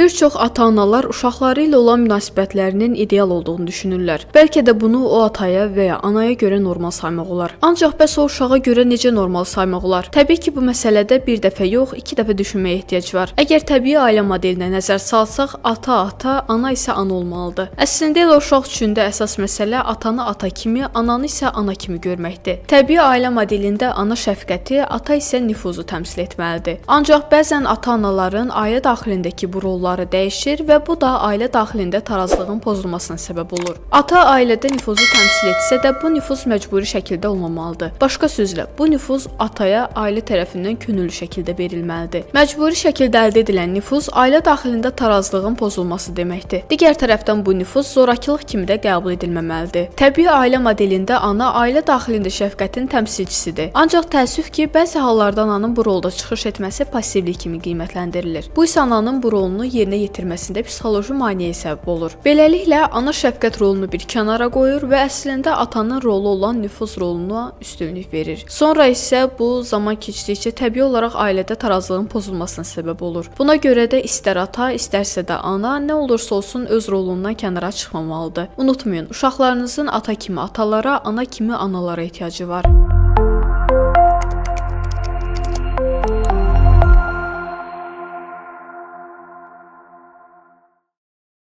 Bir çox ata-analar uşaqları ilə olan münasibətlərinin ideal olduğunu düşünürlər. Bəlkə də bunu o ataya və ya anaya görə normal saymaq olar. Ancaq bəs o uşağa görə necə normal saymaq olar? Təbii ki, bu məsələdə bir dəfə yox, iki dəfə düşünməyə ehtiyac var. Əgər təbii ailə modelinə nəzər salsaq, ata ata, ana isə ana olmalıdır. Əslində elə uşaq üçün də əsas məsələ atanı ata kimi, ananı isə ana kimi görməkdir. Təbii ailə modelində ana şəfqəti, ata isə nüfuzu təmsil etməlidir. Ancaq bəzən ata-anaların ailə daxilindəki bu rolları dəyişir və bu da ailə daxilində tarazlığın pozulmasına səbəb olur. Ata ailədə nüfuzu təmsil etsə də bu nüfuz məcburi şəkildə olmamalıdır. Başqa sözlə, bu nüfuz ataya ailə tərəfindən könüllü şəkildə verilməlidir. Məcburi şəkildə əldə edilən nüfuz ailə daxilində tarazlığın pozulması deməkdir. Digər tərəfdən bu nüfuz zorakılıq kimi də qəbul edilməməlidir. Təbii ailə modelində ana ailə daxilində şəfqətin təmsilçisidir. Ancaq təəssüf ki, bəzi hallarda ananın bu rolda çıxış etməsi passivlik kimi qiymətləndirilir. Bu isə ananın bu rolunu yerinə yetirməsində psixoloji maneəyə səbəb olur. Beləliklə, ana şəfqət rolunu bir kənara qoyur və əslində atanın rolu olan nüfuz roluna üstünlük verir. Sonra isə bu zaman keçdikcə təbii olaraq ailədə tarazlığın pozulmasına səbəb olur. Buna görə də istər ata, istərsə də ana nə olursa olsun öz rolundan kənara çıxmamalıdır. Unutmayın, uşaqlarınızın ata kimi atalara, ana kimi analara ehtiyacı var.